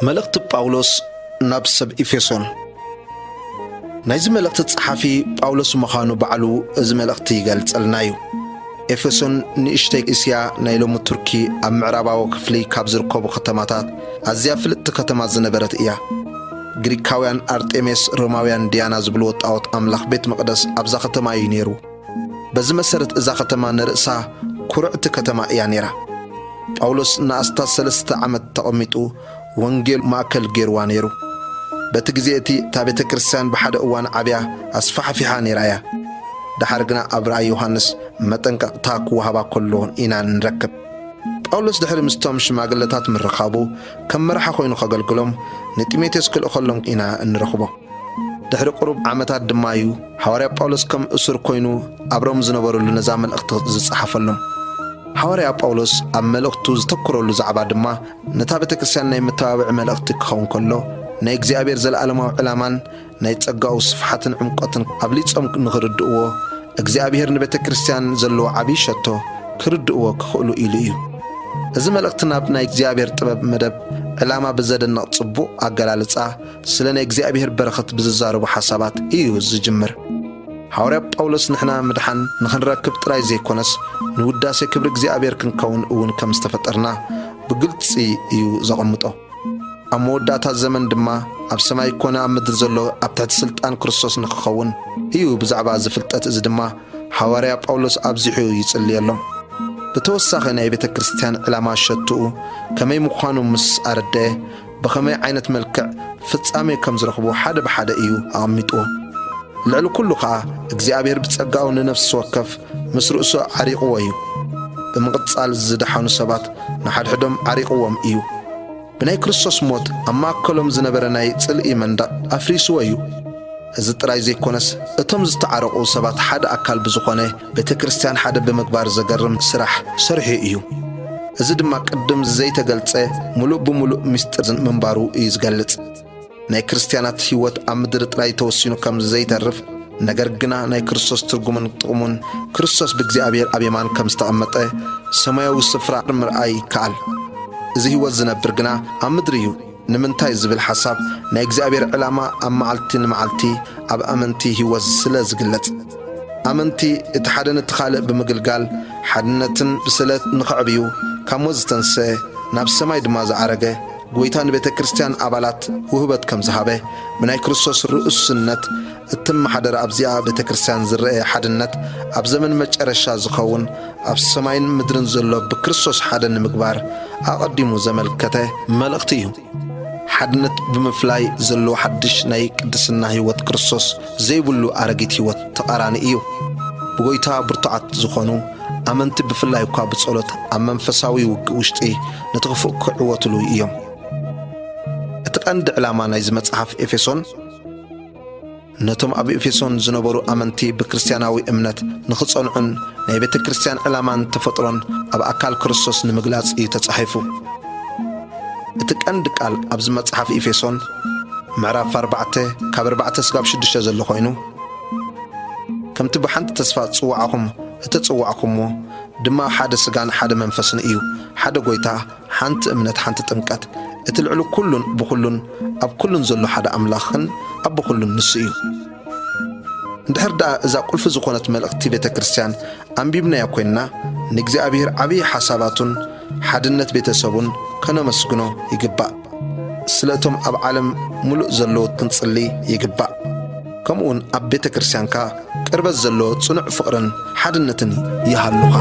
መልእኽቲ ጳውሎስ ናብ ሰብ ኤፌሶን። ናይዚ መልእኽቲ ጸሓፊ ጳውሎስ ምዃኑ ባዕሉ እዚ መልእኽቲ ይገልጸልና እዩ። ኤፌሶን ንእሽተይ እስያ፣ ናይ ሎሚ ቱርኪ፣ ኣብ ምዕራባዊ ክፍሊ ካብ ዝርከቡ ከተማታት ኣዝያ ፍልጥቲ ከተማ ዝነበረት እያ። ግሪካውያን ኣርጤሜስ፣ ሮማውያን ዲያና ዝብልዎ ጣዖት ኣምላኽ ቤት መቕደስ ኣብዛ ከተማ እዩ ነይሩ። በዚ መሰረት እዛ ከተማ ንርእሳ ኩርዕቲ ከተማ እያ ነይራ። ጳውሎስ ንኣስታት ሰለስተ ዓመት ተቐሚጡ ወንጌል ማእከል ገይርዋ ነይሩ። በቲ ግዜ እቲ እታ ቤተ ክርስቲያን ብሓደ እዋን ዓብያ ኣስፋሕፊሓ ነይራ እያ። ደሓር ግና ኣብ ራእይ ዮሃንስ መጠንቀቕታ ክወሃባ ከሎ ኢና እንረክብ። ጳውሎስ ድሕሪ ምስቶም ሽማግለታት ምርኻቡ ከም መራሒ ኮይኑ ከገልግሎም ንጢሞቴዎስ ክልእኸሎም ኢና እንረኽቦ። ድሕሪ ቁሩብ ዓመታት ድማ እዩ ሃዋርያ ጳውሎስ ከም እሱር ኮይኑ ኣብ ሮም ዝነበረሉ ነዛ መልእኽቲ ዝጸሓፈሎም። ሃዋርያ ጳውሎስ ኣብ መልእኽቱ ዝተኮረሉ ዛዕባ ድማ ነታ ቤተ ክርስቲያን ናይ መተባብዒ መልእኽቲ ክኸውን ከሎ፣ ናይ እግዚኣብሔር ዘለኣለማዊ ዕላማን ናይ ጸጋኡ ስፍሓትን ዕምቆትን ኣብሊጾም ንኽርድእዎ፣ እግዚኣብሔር ንቤተ ክርስቲያን ዘለዎ ዓብዪ ሸቶ ክርድእዎ ክኽእሉ ኢሉ እዩ። እዚ መልእኽቲ ናብ ናይ እግዚኣብሔር ጥበብ መደብ ዕላማ ብዘደንቕ ጽቡቕ ኣገላልጻ፣ ስለ ናይ እግዚኣብሔር በረኸት ብዝዛረቡ ሓሳባት እዩ ዝጅምር። ሃዋርያ ጳውሎስ ንሕና ምድሓን ንኽንረክብ ጥራይ ዘይኮነስ፣ ንውዳሴ ክብሪ እግዚኣብሔር ክንከውን እውን ከም ዝተፈጠርና ብግልጺ እዩ ዘቐምጦ። ኣብ መወዳእታ ዘመን ድማ ኣብ ሰማይ ኮነ ኣብ ምድሪ ዘሎ ኣብ ትሕቲ ስልጣን ክርስቶስ ንኽኸውን እዩ። ብዛዕባ እዚ ፍልጠት እዚ ድማ ሃዋርያ ጳውሎስ ኣብዚሑ ይጽልየሎም። ብተወሳኺ ናይ ቤተ ክርስቲያን ዕላማ ሸትኡ ከመይ ምዃኑ ምስ ኣረድአ፣ ብኸመይ ዓይነት መልክዕ ፍጻሜ ከም ዝረኽቦ ሓደ ብሓደ እዩ ኣቐሚጥዎ። ልዕሊ ኩሉ ኸኣ እግዚኣብሔር ብጸጋኡ ንነፍሲ ወከፍ ምስ ርእሱ ዓሪቕዎ እዩ። ብምቕጻል ዝደሓኑ ሰባት ንሓድሕዶም ዓሪቕዎም እዩ። ብናይ ክርስቶስ ሞት ኣብ ማእከሎም ዝነበረ ናይ ጽልኢ መንደቕ ኣፍሪስዎ እዩ። እዚ ጥራይ ዘይኮነስ፣ እቶም ዝተዓረቑ ሰባት ሓደ ኣካል ብዝኾነ ቤተ ክርስቲያን ሓደ ብምግባር ዘገርም ስራሕ ሰሪሑ እዩ። እዚ ድማ ቅድም ዘይተገልጸ ምሉእ ብምሉእ ምስጢር ምንባሩ እዩ ዝገልጽ። ናይ ክርስትያናት ህይወት ኣብ ምድሪ ጥራይ ተወሲኑ ከም ዘይተርፍ፣ ነገር ግና ናይ ክርስቶስ ትርጉምን ጥቕሙን፣ ክርስቶስ ብእግዚኣብሔር ኣብ የማን ከም ዝተቐመጠ ሰማያዊ ስፍራ ምርኣይ ይከኣል። እዚ ህይወት ዝነብር ግና ኣብ ምድሪ እዩ። ንምንታይ ዝብል ሓሳብ ናይ እግዚኣብሔር ዕላማ ኣብ መዓልቲ ንመዓልቲ ኣብ ኣመንቲ ህይወት ስለ ዝግለጽ፣ ኣመንቲ እቲ ሓደ ነቲ ካልእ ብምግልጋል ሓድነትን ብስለት ንኸዕብዩ፣ ካብ ሞት ዝተንስአ፣ ናብ ሰማይ ድማ ዝዓረገ፣ ጐይታ ንቤተ ክርስቲያን ኣባላት ውህበት ከም ዝሃበ፣ ብናይ ክርስቶስ ርኡስነት እትመሓደር ኣብዚኣ ቤተ ክርስቲያን ዝረአ ሓድነት፣ ኣብ ዘመን መጨረሻ ዝኸውን፣ ኣብ ሰማይን ምድርን ዘሎ ብክርስቶስ ሓደ ንምግባር ኣቐዲሙ ዘመልከተ መልእኽቲ እዩ። ሓድነት ብምፍላይ ዘሎ ሓድሽ ናይ ቅድስና ህይወት ክርስቶስ ዘይብሉ ኣረጊት ህይወት ተቓራኒ እዩ። ብጐይታ ብርቱዓት ዝኾኑ ኣመንቲ ብፍላይ እኳ ብጸሎት ኣብ መንፈሳዊ ውግእ ውሽጢ ነቲ ክፉእ ክዕወትሉ እዮም። እቲ ቀንዲ ዕላማ ናይዚ መጽሓፍ ኤፌሶን ነቶም ኣብ ኤፌሶን ዝነበሩ ኣመንቲ ብክርስትያናዊ እምነት ንኽጸንዑን ናይ ቤተ ክርስቲያን ዕላማን ተፈጥሮን ኣብ ኣካል ክርስቶስ ንምግላጽ እዩ ተጻሒፉ። እቲ ቀንዲ ቃል ኣብዚ መጽሓፍ ኤፌሶን ምዕራፍ ኣርባዕተ ካብ ኣርባዕተ ስጋብ ሽዱሽተ ዘሎ ኮይኑ፣ ከምቲ ብሓንቲ ተስፋ ጽዋዕኹም እተጸዋዕኩምዎ ድማ ሓደ ስጋን ሓደ መንፈስን እዩ፣ ሓደ ጐይታ፣ ሓንቲ እምነት፣ ሓንቲ ጥምቀት፣ እቲ ልዕሊ ኩሉን ብኹሉን ኣብ ኩሉን ዘሎ ሓደ ኣምላኽን ኣቦ ኩሉን ንሱ እዩ። እንድሕር ደኣ እዛ ቁልፊ ዝኾነት መልእኽቲ ቤተ ክርስቲያን ኣንቢብናያ ኮይንና፣ ንእግዚኣብሔር ዓብዪ ሓሳባቱን ሓድነት ቤተሰቡን ከነመስግኖ ይግባእ። ስለ እቶም ኣብ ዓለም ምሉእ ዘለዉ ክንጽሊ ይግባእ። ከምኡውን ኣብ ቤተ ክርስቲያንካ ቅርበት ዘሎ ጽኑዕ ፍቕርን ሓድነትን ይሃሉኻ።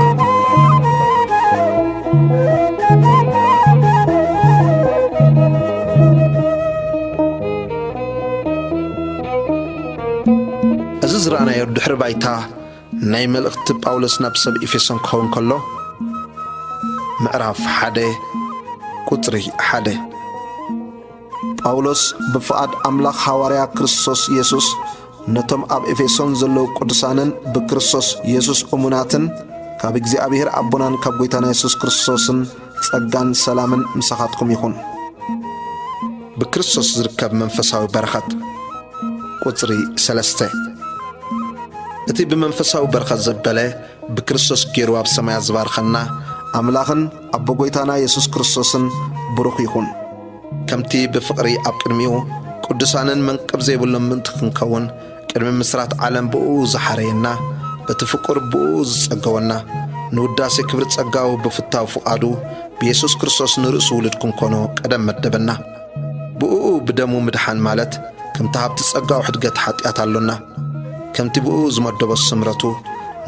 እዚ ዝረኣናዮ ድሕሪ ባይታ ናይ መልእኽቲ ጳውሎስ ናብ ሰብ ኤፌሶን ክኸውን ከሎ፣ ምዕራፍ ሓደ ቁጽሪ ሓደ። ጳውሎስ ብፍቓድ ኣምላኽ ሃዋርያ ክርስቶስ የሱስ ነቶም ኣብ ኤፌሶን ዘለዉ ቅዱሳንን ብክርስቶስ የሱስ እሙናትን ካብ እግዚኣብሔር ኣቦናን ካብ ጐይታና የሱስ ክርስቶስን ጸጋን ሰላምን ምሳኻትኩም ይኹን። ብክርስቶስ ዝርከብ መንፈሳዊ በረኸት። ቁጽሪ ሰለስተ። እቲ ብመንፈሳዊ በረኸት ዘበለ ብክርስቶስ ገይሩ ኣብ ሰማያት ዝባርኸና ኣምላኽን ኣቦ ጐይታና የሱስ ክርስቶስን ብሩኽ ይኹን። ከምቲ ብፍቕሪ ኣብ ቅድሚኡ ቅዱሳንን መንቅብ ዘይብሎም ምእንቲ ክንከውን ቅድሚ ምስራት ዓለም ብእኡ ዝሓረየና፣ በቲ ፍቁር ብእኡ ዝጸገወና፣ ንውዳሴ ክብሪ ጸጋኡ ብፍታው ፍቓዱ ብየሱስ ክርስቶስ ንርእሱ ውሉድ ክንኮኖ ቀደም መደበና። ብእኡ ብደሙ ምድሓን ማለት ከምቲ ሃብቲ ጸጋኡ ሕድገት ሓጢኣት ኣሎና። ከምቲ ብእኡ ዝመደቦ ስምረቱ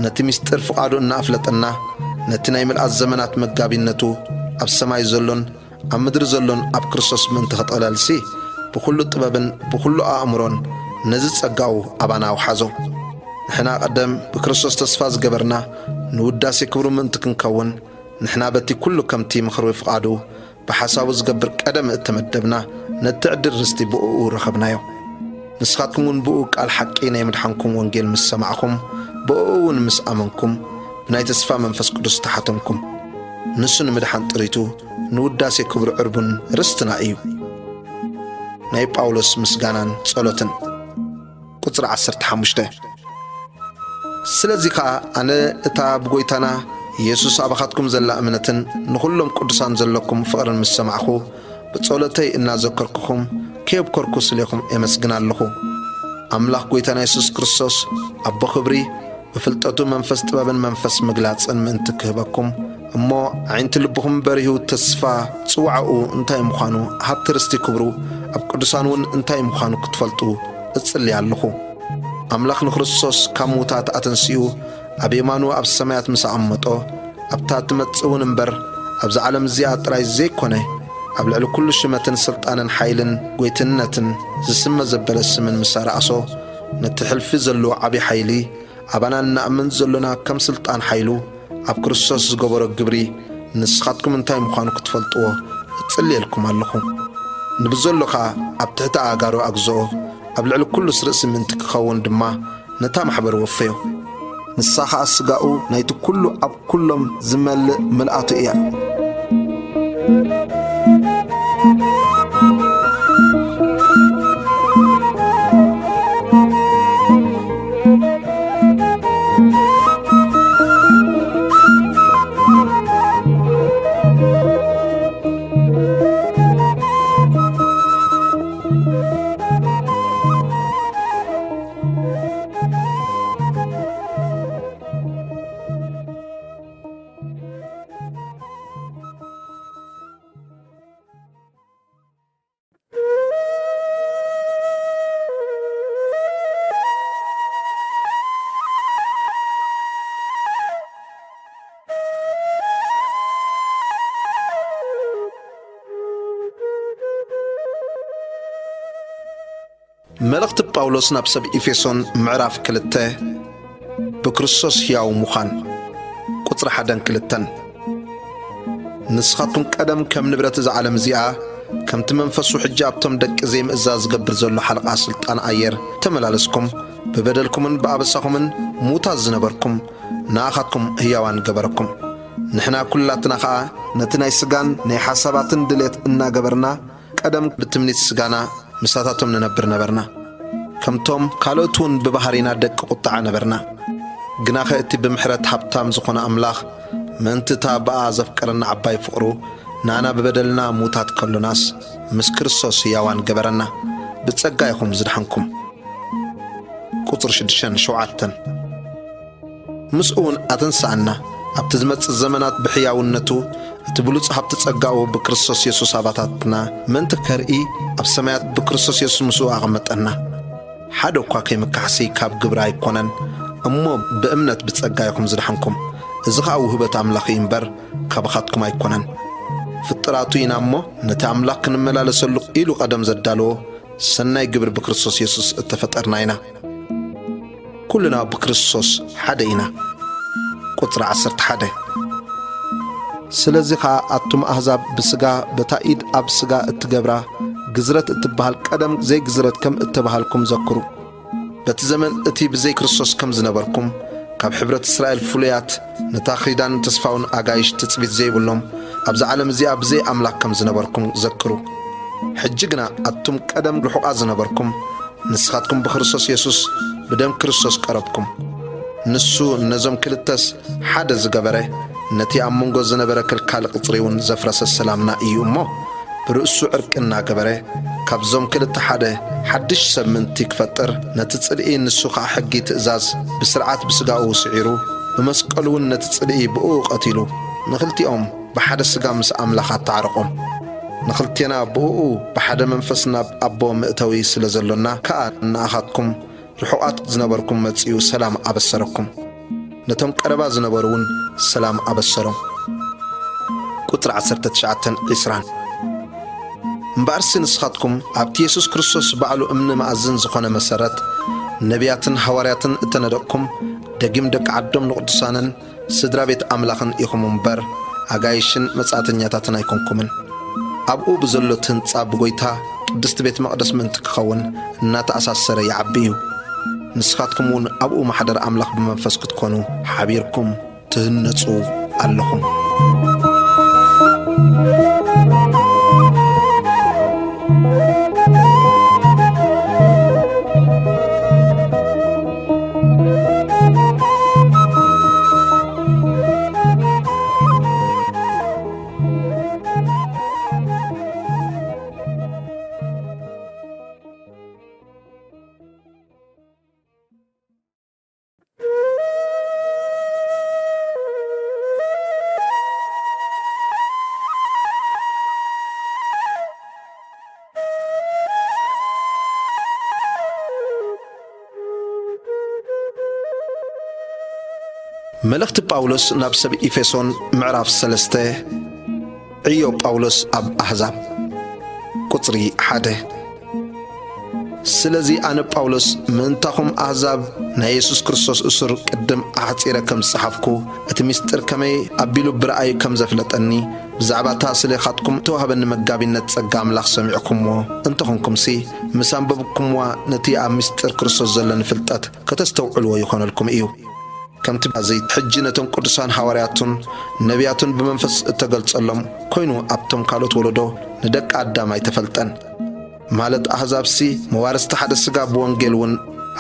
ነቲ ምስጢር ፍቓዱ እናኣፍለጠና፣ ነቲ ናይ ምልኣት ዘመናት መጋቢነቱ ኣብ ሰማይ ዘሎን ኣብ ምድሪ ዘሎን ኣብ ክርስቶስ ምእንቲ ክጠቕለልሲ፣ ብኹሉ ጥበብን ብኹሉ ኣእምሮን ነዚ ጸጋኡ ኣባና ኣውሓዞ። ንሕና ቀደም ብክርስቶስ ተስፋ ዝገበርና፣ ንውዳሴ ክብሩ ምእንቲ ክንከውን፣ ንሕና በቲ ኩሉ ከምቲ ምኽሪ ፍቓዱ ብሓሳቡ ዝገብር ቀደም እተመደብና፣ ነቲ ዕድል ርስቲ ብእኡ ረኸብናዮ። ንስኻትኩም እውን ብእኡ ቃል ሓቂ ናይ ምድሓንኩም ወንጌል ምስ ሰማዕኹም፣ ብእኡ እውን ምስ ኣመንኩም፣ ብናይ ተስፋ መንፈስ ቅዱስ ተሓተምኩም። ንሱ ንምድሓን ጥሪቱ፣ ንውዳሴ ክብሩ ዕርቡን ርስትና እዩ። ናይ ጳውሎስ ምስጋናን ጸሎትን። ቁጽሪ ዓሰርተ ሓሙሽተ። ስለዚ ኸኣ ኣነ እታ ብጐይታና የሱስ ኣባኻትኩም ዘላ እምነትን ንኹሎም ቅዱሳን ዘለኩም ፍቕርን ምስ ሰማዕኹ፣ ብጸሎተይ እናዘከርኩኹም ከየብኮርኩ ስሌኹም ኤመስግን ኣለኹ። ኣምላኽ ጐይታና የሱስ ክርስቶስ፣ ኣቦ ክብሪ፣ ብፍልጠቱ መንፈስ ጥበብን መንፈስ ምግላጽን ምእንቲ ክህበኩም፣ እሞ ኣዒንቲ ልብኹም በሪሁ ተስፋ ጽውዓኡ እንታይ ምዃኑ፣ ሃብቲ ርስቲ ክብሩ ኣብ ቅዱሳን እውን እንታይ ምዃኑ ክትፈልጡ እጽሊ ኣለኹ። ኣምላኽ ንክርስቶስ ካብ ምዉታት ኣተንሲኡ ኣብ የማኑ ኣብ ሰማያት ምስ ኣቐመጦ፣ ኣብታ እትመጽእ እውን እምበር፣ ኣብዛ ዓለም እዚኣ ጥራይ ዘይኮነ፣ ኣብ ልዕሊ ኩሉ ሽመትን ስልጣንን ሓይልን ጐይትነትን ዝስመ ዘበለ ስምን ምስ ኣርኣሶ፣ ነቲ ሕልፊ ዘለዎ ዓቢ ሓይሊ፣ ኣባና እንኣምን ዘሎና ከም ስልጣን ሓይሉ ኣብ ክርስቶስ ዝገበሮ ግብሪ ንስኻትኩም እንታይ ምዃኑ ክትፈልጥዎ እጽልየልኩም ኣለኹ። ንብዘሎ ኸኣ ኣብ ትሕቲ ኣእጋሩ ኣግዝኦ፣ ኣብ ልዕሊ ኩሉስ ርእሲ ምእንቲ ክኸውን ድማ ነታ ማሕበር ወፈዮ። ንሳ ኸኣ ስጋኡ ናይቲ ኩሉ ኣብ ኩሎም ዝመልእ ምልኣቱ እያ። መልእኽቲ ጳውሎስ ናብ ሰብ ኤፌሶን ምዕራፍ ክልተ። ብክርስቶስ ሕያው ምዃን። ቁጽሪ ሓደን ክልተን። ንስኻትኩም ቀደም ከም ንብረት እዛ ዓለም እዚኣ፣ ከምቲ መንፈሱ ሕጂ ኣብቶም ደቂ ዘይምእዛዝ ዝገብር ዘሎ ሓለቓ ስልጣን ኣየር ተመላለስኩም፣ ብበደልኩምን ብኣበሳኹምን ምዉታት ዝነበርኩም፣ ንኣኻትኩም ህያዋን ገበረኩም። ንሕና ኩላትና ኸኣ ነቲ ናይ ስጋን ናይ ሓሳባትን ድሌት እናገበርና፣ ቀደም ብትምኒት ስጋና ምሳታቶም ንነብር ነበርና። ከምቶም ካልኦት እውን ብባህሪና ደቂ ቁጥዓ ነበርና። ግናኸ እቲ ብምሕረት ሃብታም ዝኾነ ኣምላኽ፣ ምእንቲ እታ ብኣ ዘፍቀረና ዓባይ ፍቕሩ፣ ንኣና ብበደልና ምዉታት ከሎናስ፣ ምስ ክርስቶስ ህያዋን ገበረና። ብጸጋ ኢኹም ዝደሓንኩም። ቁጽሪ ሽዱሽተን ሸውዓተን። ምስኡ እውን ኣተንስኣና፣ ኣብቲ ዝመጽእ ዘመናት ብሕያውነቱ፣ እቲ ብሉጽ ሃብቲ ጸጋኡ ብክርስቶስ የሱስ ኣባታትና ምእንቲ ከርኢ፣ ኣብ ሰማያት ብክርስቶስ የሱስ ምስኡ ኣቐመጠና። ሓደ እኳ ከይምካሕሲ ካብ ግብሪ ኣይኮነን፣ እሞ ብእምነት ብጸጋ ኢኹም ዝደሓንኩም። እዚ ኸኣ ውህበት ኣምላኽ እዩ እምበር፣ ካባኻትኩም ኣይኮነን። ፍጥራቱ ኢና እሞ፣ ነቲ ኣምላኽ ክንመላለሰሉ ኢሉ ቀደም ዘዳለዎ ሰናይ ግብሪ ብክርስቶስ የሱስ እተፈጠርና ኢና። ኩልና ብክርስቶስ ሓደ ኢና። ቁጽሪ ዓሰርተ ሓደ። ስለዚ ኸኣ ኣቱም ኣህዛብ ብስጋ በታ ኢድ ኣብ ስጋ እትገብራ ግዝረት እትበሃል ቀደም ዘይግዝረት ከም እተባሃልኩም ዘክሩ። በቲ ዘመን እቲ ብዘይ ክርስቶስ ከም ዝነበርኩም፣ ካብ ሕብረት እስራኤል ፍሉያት፣ ነታ ኺዳን ተስፋውን ኣጋይሽ ትጽቢት ዘይብሎም፣ ኣብዛ ዓለም እዚኣ ብዘይ ኣምላኽ ከም ዝነበርኩም ዘክሩ። ሕጂ ግና ኣቱም ቀደም ርሑቓት ዝነበርኩም፣ ንስኻትኩም ብክርስቶስ የሱስ ብደም ክርስቶስ ቀረብኩም። ንሱ ነዞም ክልተስ ሓደ ዝገበረ፣ ነቲ ኣብ መንጎ ዝነበረ ከልካሊ ቅጽሪ እውን ዘፍረሰ ሰላምና እዩ እሞ፣ ብርእሱ ዕርቂ እናገበረ፣ ካብዞም ክልተ ሓደ ሓድሽ ሰብ ምእንቲ ክፈጥር፣ ነቲ ጽልኢ፣ ንሱ ኸኣ ሕጊ፣ ትእዛዝ፣ ብስርዓት ብስጋኡ ስዒሩ፣ ብመስቀሉ እውን ነቲ ጽልኢ ብእኡ ቀቲሉ፣ ንኽልቲኦም ብሓደ ስጋ ምስ ኣምላኽ ኣተዓረቖም። ንኽልቴና ብእኡ ብሓደ መንፈስ ናብ ኣቦ መእተዊ ስለ ዘሎና ከኣ ንኣኻትኩም ርሑቓት ዝነበርኩም መጺኡ ሰላም ኣበሰረኩም። ነቶም ቀረባ ዝነበሩ እውን ሰላም ኣበሰሮም። ቁጽሪ ዓሰርተ ትሽዓተን ዒስራን። እምበኣርሲ ንስኻትኩም ኣብቲ የሱስ ክርስቶስ ባዕሉ እምኒ መኣዝን ዝኾነ መሰረት፣ ነቢያትን ሃዋርያትን እተነደቕኩም፣ ደጊም ደቂ ዓዶም ንቕዱሳንን ስድራ ቤት ኣምላኽን ኢኹም እምበር፣ ኣጋይሽን መጻእተኛታትን ኣይኮንኩምን። ኣብኡ ብዘሎ እቲ ህንጻ ብጐይታ ቅድስቲ ቤት መቕደስ ምእንቲ ክኸውን እናተኣሳሰረ ይዓቢ እዩ። ንስኻትኩም እውን ኣብኡ ማሕደር ኣምላኽ ብመንፈስ ክትኮኑ ሓቢርኩም ትህነጹ ኣለኹም። መልእኽቲ ጳውሎስ ናብ ሰብ ኤፌሶን፣ ምዕራፍ ሰለስተ። ዕዮ ጳውሎስ ኣብ ኣህዛብ። ቁጽሪ ሓደ። ስለዚ ኣነ ጳውሎስ ምእንታኹም ኣህዛብ ናይ የሱስ ክርስቶስ እሱር ቅድም ኣሕጺረ ከም ዝጸሓፍኩ፣ እቲ ምስጢር ከመይ ኣቢሉ ብረኣዩ ከም ዘፍለጠኒ፣ ብዛዕባ እታ ስሌኻትኩም እተዋህበኒ መጋቢነት ጸጋ ኣምላኽ ሰሚዕኩምዎ እንተኾንኩምሲ፣ ምስ ኣንበብኩምዋ ነቲ ኣብ ምስጢር ክርስቶስ ዘለኒ ፍልጠት ከተስተውዕልዎ ይኾነልኩም እዩ። ከምቲ ኣዘይ ሕጂ ነቶም ቅዱሳን ሃዋርያቱን ነቢያቱን ብመንፈስ እተገልጸሎም ኮይኑ ኣብቶም ካልኦት ወለዶ ንደቂ ኣዳም ኣይተፈልጠን። ማለት ኣህዛብሲ መዋርስቲ ሓደ ስጋ ብወንጌል እውን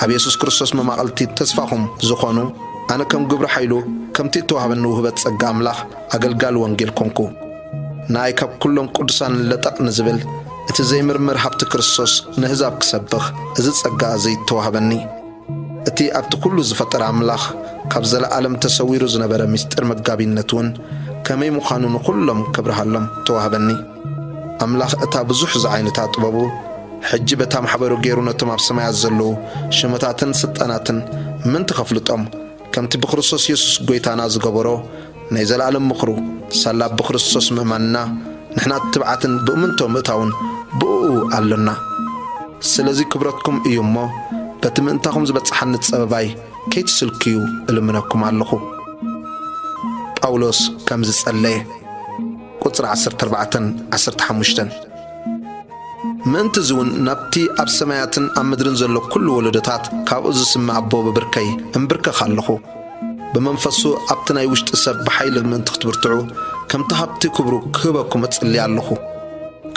ኣብ የሱስ ክርስቶስ መማቕልቲ ተስፋኹም ዝኾኑ፣ ኣነ ከም ግብሪ ሓይሉ ከምቲ እተዋህበኒ ውህበት ጸጋ ኣምላኽ ኣገልጋሊ ወንጌል ኮንኩ። ንኣይ ካብ ኩሎም ቅዱሳን ለጠቕ ንዝብል እቲ ዘይምርምር ሃብቲ ክርስቶስ ንህዛብ ክሰብኽ እዚ ጸጋ እዚ ተዋህበኒ። እቲ ኣብቲ ኩሉ ዝፈጠረ ኣምላኽ ካብ ዘለኣለም ተሰዊሩ ዝነበረ ምስጢር መጋቢነት እውን ከመይ ምዃኑ ንኹሎም ከብርሃሎም ተዋህበኒ። ኣምላኽ እታ ብዙሕ ዝዓይነታ ጥበቡ፣ ሕጂ በታ ማሕበሩ ገይሩ ነቶም ኣብ ሰማያት ዘለዉ ሽመታትን ስልጣናትን ምእንቲ ከፍልጦም፣ ከምቲ ብክርስቶስ የሱስ ጐይታና ዝገበሮ ናይ ዘለኣለም ምኽሩ፣ ሳላ ብክርስቶስ ምእማንና ንሕና ትብዓትን ብእምንቶ ምእታውን ብእኡ ኣሎና። ስለዚ ክብረትኩም እዩ እሞ፣ በቲ ምእንታኹም ዝበጽሓኒ ጸበባይ ከይትስልክዩ እልምነኩም ኣለኹ። ጳውሎስ ከም ዝጸለየ። ቁጽሪ ዓሰርተ ኣርባዕተን ዓሰርተ ሓሙሽተን። ምእንቲ እዚ እውን ናብቲ ኣብ ሰማያትን ኣብ ምድርን ዘሎ ኩሉ ወለዶታት ካብኡ ዝስመ ኣቦ ብብርከይ እምብርከኽ ኣለኹ። ብመንፈሱ ኣብቲ ናይ ውሽጢ ሰብ ብሓይሊ ምእንቲ ክትብርትዑ፣ ከምቲ ሃብቲ ክብሩ ክህበኩም እጽሊ ኣለኹ።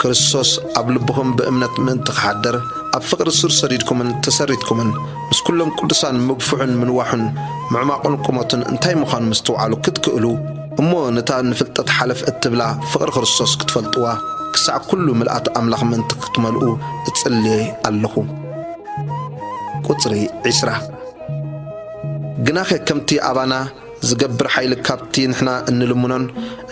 ክርስቶስ ኣብ ልብኹም ብእምነት ምእንቲ ክሓድር፣ ኣብ ፍቕሪ ሱር ሰዲድኩምን ተሰሪትኩምን፣ ምስ ኩሎም ቅዱሳን ምግፉዕን ምንዋሑን ምዕማቑን ቁመቱን እንታይ ምዃኑ ምስትውዓሉ ክትክእሉ፣ እሞ ነታ ንፍልጠት ሓለፍ እትብላ ፍቕሪ ክርስቶስ ክትፈልጥዋ፣ ክሳዕ ኩሉ ምልኣት ኣምላኽ ምእንቲ ክትመልኡ እጽሊ ኣለኹ። ቁጽሪ ዒስራ። ግናኸ ከምቲ ኣባና ዝገብር ሓይሊ ካብቲ ንሕና እንልምኖን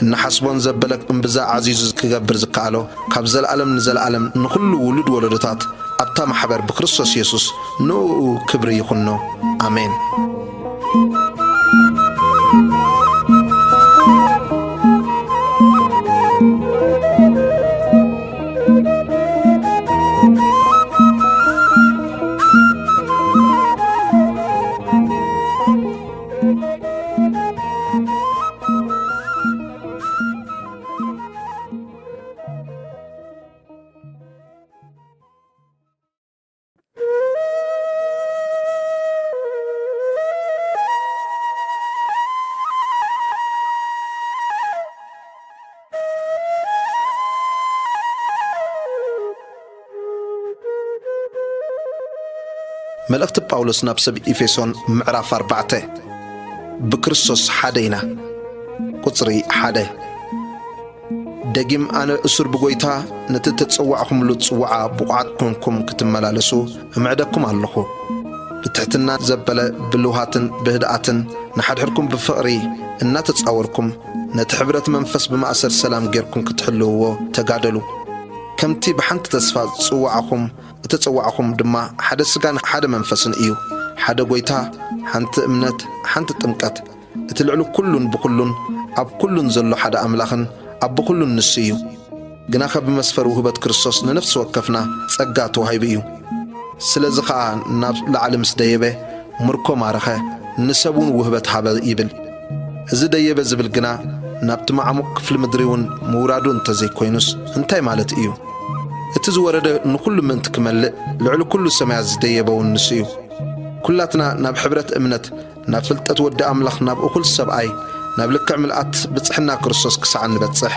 እንሓስቦን ዘበለ እምብዛ ዓዚዙ ክገብር ዝከኣሎ፣ ካብ ዘለኣለም ንዘለኣለም ንኹሉ ውሉድ ወለዶታት ኣብታ ማሕበር ብክርስቶስ የሱስ ንእኡ ክብሪ ይኹኖ። ኣሜን። መልእኽቲ ጳውሎስ ናብ ሰብ ኤፌሶን፣ ምዕራፍ ኣርባዕተ። ብክርስቶስ ሓደ ኢና። ቁጽሪ ሓደ። ደጊም ኣነ እሱር ብጎይታ ነቲ ተጸዋዕኹምሉ ጽዋዓ ብቑዓት ኮንኩም ክትመላለሱ እምዕደኩም ኣለኹ። ብትሕትና ዘበለ ብልውሃትን ብህድኣትን ንሓድሕድኩም ብፍቕሪ እናተጻወርኩም ነቲ ሕብረት መንፈስ ብማእሰር ሰላም ጌርኩም ክትሕልውዎ ተጋደሉ። ከምቲ ብሓንቲ ተስፋ ጽዋዓኹም እተጸዋዕኹም ድማ ሓደ ስጋን ሓደ መንፈስን እዩ። ሓደ ጎይታ፣ ሓንቲ እምነት፣ ሓንቲ ጥምቀት፣ እቲ ልዕሊ ኩሉን ብኹሉን ኣብ ኩሉን ዘሎ ሓደ ኣምላኽን ኣቦ ኩሉን ንሱ እዩ። ግናኸ ብመስፈር ውህበት ክርስቶስ ንነፍሲ ወከፍና ጸጋ ተዋሂቡ እዩ። ስለዚ ኸኣ ናብ ላዕሊ ምስ ደየበ ምርኮ ማረኸ፣ ንሰብ እውን ውህበት ሃበ ይብል። እዚ ደየበ ዝብል ግና ናብቲ መዓሙቕ ክፍሊ ምድሪ እውን ምውራዱ እንተዘይኮይኑስ እንታይ ማለት እዩ? እቲ ዝወረደ ንኹሉ ምእንቲ ክመልእ ልዕሊ ኩሉ ሰማያት ዝደየበ እውን ንሱ እዩ። ኩላትና ናብ ሕብረት እምነት፣ ናብ ፍልጠት ወዲ ኣምላኽ፣ ናብ እኹል ሰብኣይ፣ ናብ ልክዕ ምልኣት ብጽሕና ክርስቶስ ክሳዕ እንበጽሕ፣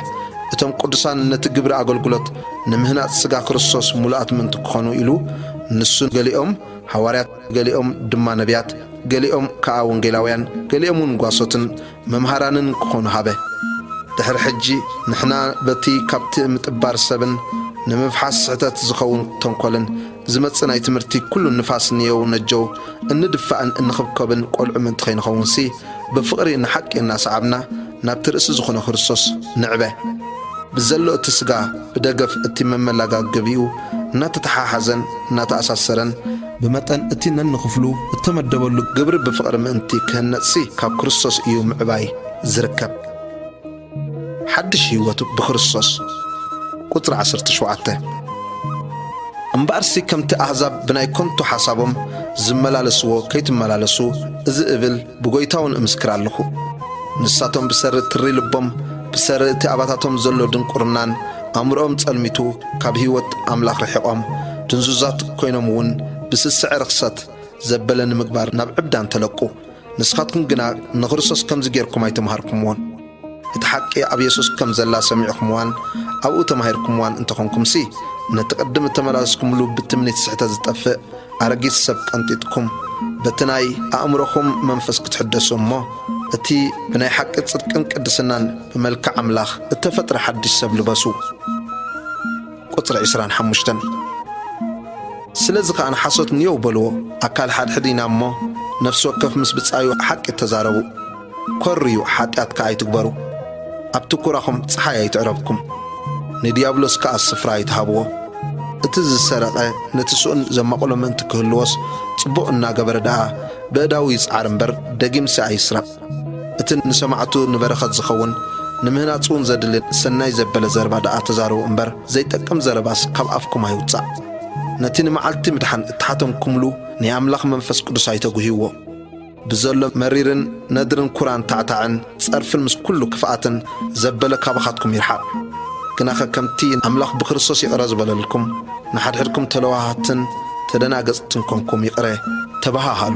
እቶም ቅዱሳን ነቲ ግብሪ ኣገልግሎት ንምህናጽ ስጋ ክርስቶስ ምሉኣት ምእንቲ ክኾኑ ኢሉ፣ ንሱ ገሊኦም ሃዋርያት፣ ገሊኦም ድማ ነቢያት፣ ገሊኦም ከኣ ወንጌላውያን፣ ገሊኦም እውን ጓሶትን መምሃራንን ክኾኑ ሃበ። ድሕሪ ሕጂ ንሕና በቲ ካብቲ ምጥባር ሰብን ንምፍሓስ ስሕተት ዝኸውን ተንኮልን ዝመጽእ ናይ ትምህርቲ ኩሉ ንፋስ ንየው ነጀው እንድፋእን እንኽብከብን ቆልዑ ምእንቲ ከይንኸውንሲ፣ ብፍቕሪ ንሓቂ እናሰዓብና ናብቲ ርእሲ ዝኾነ ክርስቶስ ንዕበ። ብዘሎ እቲ ስጋ ብደገፍ እቲ መመላጋገቢኡ እናተተሓሓዘን እናተኣሳሰረን፣ ብመጠን እቲ ነንኽፍሉ እተመደበሉ ግብሪ ብፍቕሪ ምእንቲ ክህነጽሲ ካብ ክርስቶስ እዩ ምዕባይ ዝርከብ። ሓድሽ ህይወት ብክርስቶስ። ቁጽሪ ዓሰርተ ሸውዓተ። እምበኣርሲ ከምቲ ኣህዛብ ብናይ ከንቱ ሓሳቦም ዝመላለስዎ ከይትመላለሱ፣ እዚ እብል ብጎይታ እውን እምስክር ኣለኹ። ንሳቶም ብሰሪ ትሪ ልቦም፣ ብሰሪ እቲ ኣባታቶም ዘሎ ድንቁርናን ኣእምሮኦም ጸልሚቱ፣ ካብ ህይወት ኣምላኽ ርሒቖም፣ ድንዙዛት ኮይኖም እውን ብስስዐ ርኽሰት ዘበለ ንምግባር ናብ ዕብዳን ተለቁ። ንስኻትኩም ግና ንክርስቶስ ከምዚ ጌርኩም ኣይተምሃርኩምዎን። እቲ ሓቂ ኣብ የሱስ ከም ዘላ ሰሚዕኩምዋን ኣብኡ ተማሂርኩምዋን እንተኾንኩምሲ፣ ነቲ ቅድም እተመላለስኩምሉ ብትምኒት ስሕተት ዝጠፍእ ኣረጊት ሰብ ቀንጢጥኩም፣ በቲ ናይ ኣእምሮኹም መንፈስ ክትሕደሱ እሞ፣ እቲ ብናይ ሓቂ ጽድቅን ቅድስናን ብመልክዕ ኣምላኽ እተፈጥረ ሓድሽ ሰብ ልበሱ። ቁጽሪ ዕስራን ሓሙሽተን። ስለዚ ኸኣ ንሓሶት ንየው በልዎ። ኣካል ሓድሕድ ኢና እሞ፣ ነፍሲ ወከፍ ምስ ብጻዩ ሓቂ ተዛረቡ። ኮርዩ፣ ሓጢኣት ከኣ ኣይትግበሩ። ኣብቲ ኩራኹም ጸሓይ ኣይትዕረብኩም፣ ንድያብሎስ ከኣ ስፍራ ኣይትሃብዎ። እቲ ዝሰረቐ ነቲ ስኡን ዘማቕሎ ምእንቲ ክህልዎስ፣ ጽቡቕ እናገበረ ደኣ በእዳዉ ይጽዓር እምበር፣ ደጊምሲ ኣይስረቕ። እቲ ንሰማዕቱ ንበረኸት ዝኸውን፣ ንምህናጽ እውን ዘድሊ ሰናይ ዘበለ ዘረባ ደኣ ተዛረቡ እምበር፣ ዘይጠቅም ዘረባስ ካብ ኣፍኩም ኣይውጻእ። ነቲ ንመዓልቲ ምድሓን እተሓተምኩምሉ ናይ ኣምላኽ መንፈስ ቅዱስ ኣይተጉህይዎ። ብዘሎ መሪርን ነድርን ኩራን ታዕታዕን ጸርፍን ምስ ኩሉ ክፍኣትን ዘበለ ካባኻትኩም ይርሓቕ። ግናኸ ከምቲ ኣምላኽ ብክርስቶስ ይቕረ ዝበለልኩም፣ ንሓድሕድኩም ተለዋሃህትን ተደናገጽትን ኮንኩም ይቕረ ተበሃሃሉ።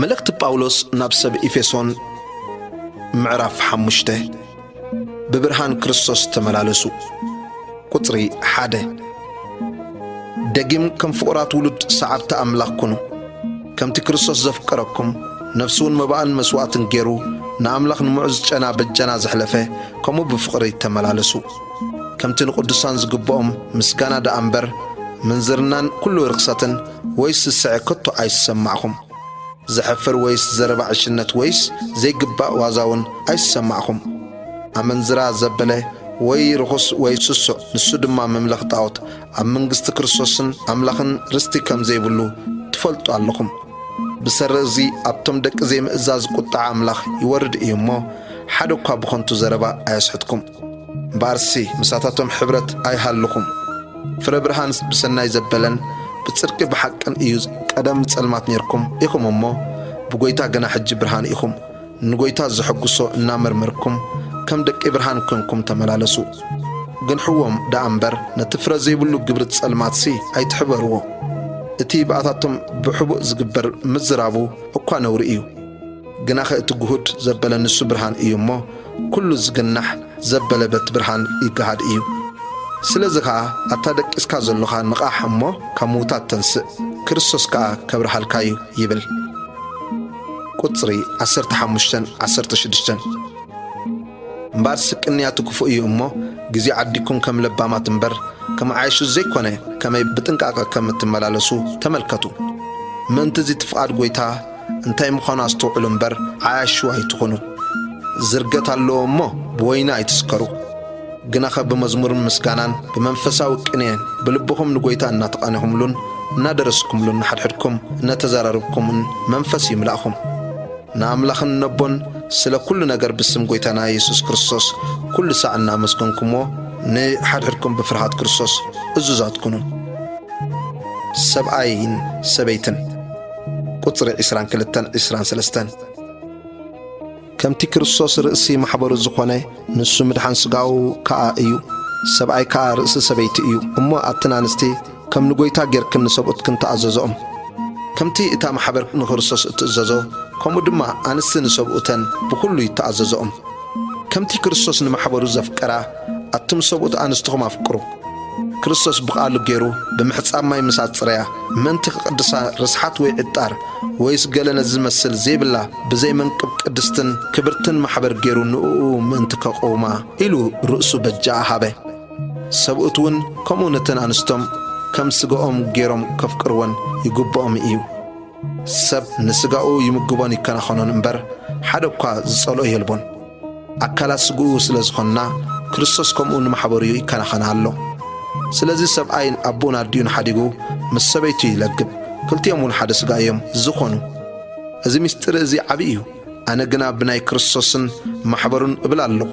መልእኽቲ ጳውሎስ ናብ ሰብ ኤፌሶን፣ ምዕራፍ ሓሙሽተ። ብብርሃን ክርስቶስ ተመላለሱ። ቁጽሪ ሓደ። ደጊም ከም ፍቑራት ውሉድ ሰዓብቲ ኣምላኽ ኩኑ። ከምቲ ክርስቶስ ዘፍቀረኩም፣ ነፍሱ እውን መባእን መስዋእትን ገይሩ ንኣምላኽ ንምዑዝ ጨና በጃና ዘሕለፈ፣ ከምኡ ብፍቕሪ ተመላለሱ። ከምቲ ንቅዱሳን ዝግብኦም ምስጋና ደኣ እምበር፣ ምንዝርናን ኩሉ ርኽሰትን ወይስ ስስዐ ከቶ ኣይሰማዕኹም። ዘሕፍር ወይስ ዘረባ ዕሽነት ወይስ ዘይግባእ ዋዛ እውን ኣይሰማዕኹም። ኣመንዝራ ዘበለ ወይ ርኹስ ወይ ስሱዕ፣ ንሱ ድማ መምለኽ ጣዖት፣ ኣብ መንግስቲ ክርስቶስን ኣምላኽን ርስቲ ከም ዘይብሉ ትፈልጡ ኣለኹም። ብሰሪ እዚ ኣብቶም ደቂ ዘይምእዛዝ ቁጥዓ ኣምላኽ ይወርድ እዩ እሞ፣ ሓደ እኳ ብኸንቱ ዘረባ ኣየስሕትኩም። እምበኣርሲ ምሳታቶም ሕብረት ኣይሃልኹም። ፍረ ብርሃን ብሰናይ ዘበለን ብጽድቂ ብሓቅን እዩ። ቀደም ጸልማት ኔርኩም ኢኹም እሞ፣ ብጐይታ ግና ሕጂ ብርሃን ኢኹም። ንጐይታ ዘሐጉሶ እናመርመርኩም፣ ከም ደቂ ብርሃን ኴንኩም ተመላለሱ። ግንሕዎም ደኣ እምበር፣ ነቲ ፍረ ዘይብሉ ግብሪ ጸልማትሲ ኣይትሕበርዎ። እቲ ብኣታቶም ብሕቡእ ዝግበር ምዝራቡ እኳ ነውሪ እዩ። ግናኸ እቲ ግሁድ ዘበለ ንሱ ብርሃን እዩ እሞ፣ ኩሉ ዝግናሕ ዘበለ በቲ ብርሃን ይገሃድ እዩ። ስለዚ ኸኣ ኣታ ደቂስካ ዘሎኻ ንቓሕ እሞ ካብ ምዉታት ተንስእ፣ ክርስቶስ ከኣ ከብርሃልካ እዩ ይብል። ቁጽሪ ዓሰርተ ሓሙሽተን ዓሰርተ ሽዱሽተን። እምበኣርሲ ቅንያቱ ክፉእ እዩ እሞ፣ ግዜ ዓዲግኩም ከም ለባማት እምበር ከም ዓያሹ ዘይኮነ፣ ከመይ ብጥንቃቐ ከም እትመላለሱ ተመልከቱ። ምእንቲ እዚ እቲ ፍቓድ ጐይታ እንታይ ምዃኑ ኣስተውዕሉ እምበር፣ ዓያሹ ኣይትኹኑ። ዝርገት ኣለዎ እሞ፣ ብወይኒ ኣይትስከሩ። ግናኸ ብመዝሙርን ምስጋናን ብመንፈሳዊ ቅኔን ብልብኹም ንጐይታ እናተቓኔኹምሉን እናደረስኩምሉን ንሓድሕድኩም እነተዛራረብኩምን መንፈስ ይምላእኹም። ንኣምላኽን ነቦን ስለ ኩሉ ነገር ብስም ጐይታና የሱስ ክርስቶስ ኩሉ ሳዕ እናመስገንኩምዎ፣ ንሓድሕድኩም ብፍርሃት ክርስቶስ እዙዛት ኩኑ። ሰብኣይን ሰበይትን። ቁጽሪ ዒስራን ክልተን ዒስራን ሰለስተን። ከምቲ ክርስቶስ ርእሲ ማሕበሩ ዝኾነ፣ ንሱ ምድሓን ስጋኡ ከኣ እዩ። ሰብኣይ ከኣ ርእሲ ሰበይቲ እዩ። እሞ ኣትን ኣንስቲ፣ ከም ንጐይታ ጌርክን ንሰብኡትክን ተኣዘዝኦም። ከምቲ እታ ማሕበር ንክርስቶስ እትእዘዞ፣ ከምኡ ድማ ኣንስቲ ንሰብኡተን ብኹሉ ይተኣዘዝኦም። ከምቲ ክርስቶስ ንማሕበሩ ዘፍቀራ፣ ኣቱም ሰብኡት ኣንስትኹም ኣፍቅሩ። ክርስቶስ ብቓሉ ገይሩ ብምሕጻብ ማይ ምስ ኣጽረያ፣ ምእንቲ ክቕድሳ ርስሓት ወይ ዕጣር ወይስ ገለ ነዚ ዝመስል ዘይብላ ብዘይ መንቅብ ቅድስትን ክብርትን ማሕበር ገይሩ ንእኡ ምእንቲ ከቕውማ ኢሉ ርእሱ በጃኣ ሃበ። ሰብኡት እውን ከምኡ ነተን ኣንስቶም ከም ስጋኦም ገይሮም ከፍቅርወን ይግብኦም እዩ። ሰብ ንስጋኡ ይምግቦን ይከናኸኖን እምበር፣ ሓደ እኳ ዝጸልኦ የልቦን። ኣካላት ስግኡ ስለ ዝኾንና፣ ክርስቶስ ከምኡ ንማሕበሩ ይከናኸና ኣሎ። ስለዚ ሰብኣይ ኣቦኡን ኣዲኡን ሓዲጉ ምስ ሰበይቱ ይለግብ፣ ክልቲኦም እውን ሓደ ስጋ እዮም ዝኾኑ። እዚ ምስጢር እዚ ዓቢ እዩ። ኣነ ግና ብናይ ክርስቶስን ማሕበሩን እብል ኣለኹ።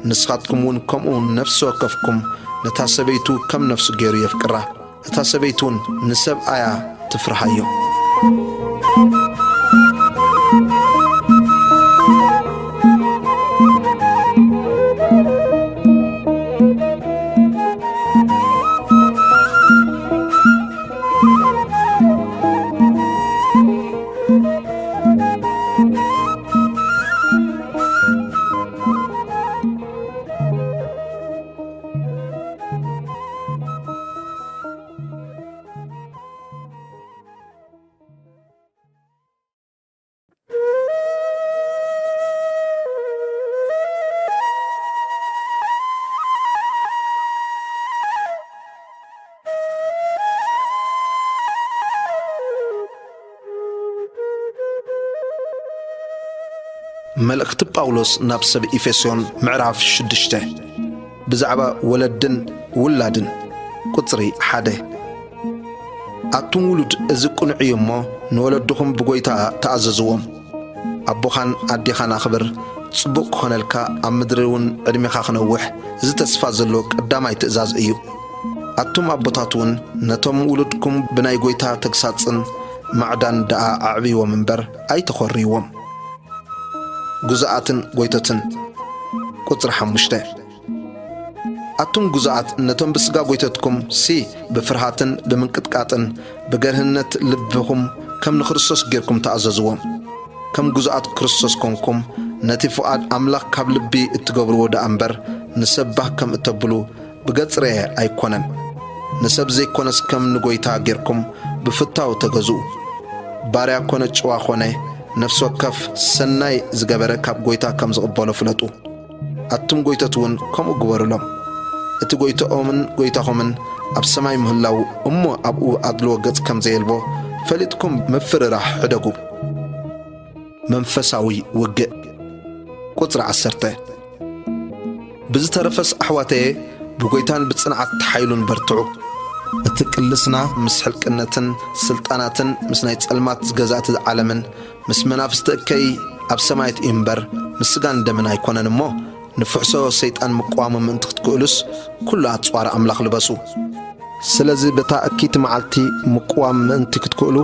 ንስኻትኩም እውን ከምኡ ነፍሲ ወከፍኩም ነታ ሰበይቱ ከም ነፍሱ ገይሩ የፍቅራ፣ እታ ሰበይቱ እውን ንሰብኣያ ትፍርሃዮ። መልእኽቲ ጳውሎስ ናብ ሰብ ኤፌሶን ምዕራፍ ሽዱሽተ። ብዛዕባ ወለድን ውላድን። ቁጽሪ ሓደ። ኣቱም ውሉድ፣ እዚ ቅኑዕ እዩ እሞ፣ ንወለድኹም ብጐይታ ተኣዘዝዎም። ኣቦኻን ኣዴኻን ኣኽብር፣ ጽቡቕ ክኾነልካ፣ ኣብ ምድሪ እውን ዕድሜኻ ክነውሕ፣ እዚ ተስፋ ዘለዎ ቀዳማይ ትእዛዝ እዩ። ኣቱም ኣቦታት እውን፣ ነቶም ውሉድኩም ብናይ ጐይታ ተግሳጽን ማዕዳን ደኣ ኣዕብይዎም እምበር፣ ኣይተኾርይዎም። ግዙኣትን ጐይቶትን። ቁጽሪ ሓሙሽተ። ኣቱም ግዙኣት፣ ነቶም ብስጋ ጐይቶትኩም ሲ ብፍርሃትን ብምንቅጥቃጥን ብገርህነት ልብኹም ከም ንክርስቶስ ጌርኩም ተኣዘዝዎም። ከም ግዙኣት ክርስቶስ ኮንኩም፣ ነቲ ፍቓድ ኣምላኽ ካብ ልቢ እትገብርዎ ደኣ እምበር፣ ንሰብ ባህ ከም እተብሉ ብገጽ ርኤ ኣይኮነን። ንሰብ ዘይኮነስ ከም ንጐይታ ጌርኩም ብፍታው ተገዝኡ። ባርያ ኮነ ጭዋ ኾነ፣ ነፍሲ ወከፍ ሰናይ ዝገበረ ካብ ጐይታ ከም ዝቕበሎ ፍለጡ። ኣቱም ጐይቶት እውን ከምኡ ግበሩሎም። እቲ ጐይታኦምን ጐይታኹምን ኣብ ሰማይ ምህላዉ እሞ ኣብኡ ኣድልዎ ገጽ ከም ዘየልቦ ፈሊጥኩም ምፍርራሕ ሕደጉ። መንፈሳዊ ውግእ። ቁጽሪ ዓሰርተ። ብዝተረፈስ ኣሕዋተየ፣ ብጐይታን ብጽንዓት ተሓይሉን በርትዑ። እቲ ቅልስና ምስ ሕልቅነትን ስልጣናትን ምስ ናይ ጸልማት ገዛእቲ ዓለምን ምስ መናፍስቲ እከይ ኣብ ሰማያት እዩ እምበር፣ ምስ ስጋን ደምን ኣይኮነን እሞ፣ ንፍሕሶ ሰይጣን ምቅዋሙ ምእንቲ ክትክእሉስ፣ ኩሉ ኣጽዋር ኣምላኽ ልበሱ። ስለዚ በታ እኪት መዓልቲ ምቅዋም ምእንቲ ክትክእሉ፣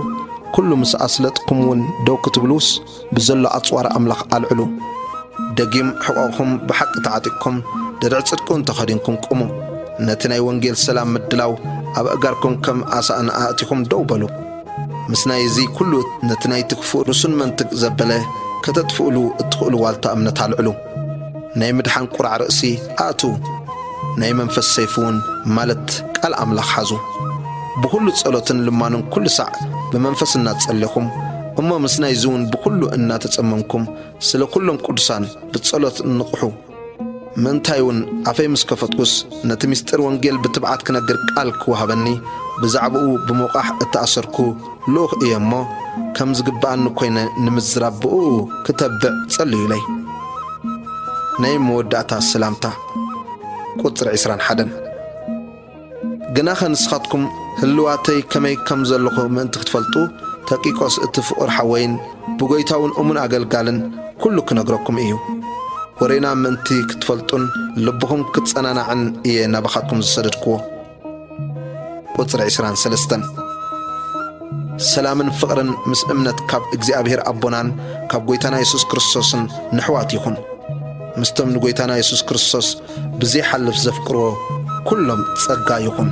ኩሉ ምስ ኣስለጥኩም እውን ደው ክትብሉስ፣ ብዘሎ ኣጽዋር ኣምላኽ ኣልዕሉ። ደጊም ሕቖኹም ብሓቂ ተዓጢቕኩም፣ ድርዕ ጽድቂ እውን ተኸዲንኩም ቁሙ። ነቲ ናይ ወንጌል ሰላም ምድላው ኣብ ኣእጋርኩም ከም ኣሳእን ኣእቲኹም ደው በሉ። ምስ ናይ እዚ ኩሉ ነቲ ናይቲ ክፉእ ርሱን መንትግ ዘበለ ከተጥፍእሉ እትኽእሉ ዋልታ እምነት ኣልዕሉ። ናይ ምድሓን ቁራዕ ርእሲ ኣእትዉ። ናይ መንፈስ ሰይፊ እውን ማለት ቃል ኣምላኽ ሓዙ። ብኹሉ ጸሎትን ልማንን ኩሉ ሳዕ ብመንፈስ እናጸለኹም፣ እሞ ምስ ናይዚ እውን ብኹሉ እናተጸመምኩም ስለ ኩሎም ቅዱሳን ብጸሎት እንቕሑ። ምእንታይ እውን ኣፈይ ምስ ከፈትኩስ ነቲ ምስጢር ወንጌል ብትብዓት ክነግር ቃል ክወሃበኒ ብዛዕባኡ ብሞቓሕ እተኣሰርኩ ልኡኽ እየ እሞ፣ ከም ዝግብኣኒ ኮይነ ንምዝራብ ብእኡ ክተብዕ ጸልዩለይ። ናይ መወዳእታ ሰላምታ። ቁጽሪ ዕስራን ሓደን። ግናኸ ንስኻትኩም ህልዋተይ ከመይ ከም ዘለኹ ምእንቲ ክትፈልጡ፣ ተቂቆስ እቲ ፍቑር ሓወይን ብጎይታውን እሙን ኣገልጋልን ኩሉ ክነግረኩም እዩ። ወሬና ምእንቲ ክትፈልጡን ልብኹም ክጸናናዕን እየ ናባኻትኩም ዝሰደድክዎ። ቁጽሪ ዕስራን ሰለስተን። ሰላምን ፍቕርን ምስ እምነት ካብ እግዚኣብሔር ኣቦናን ካብ ጎይታና የሱስ ክርስቶስን ንሕዋት ይኹን። ምስቶም ንጎይታና የሱስ ክርስቶስ ብዘይሓልፍ ዘፍቅርዎ ኩሎም ጸጋ ይኹን።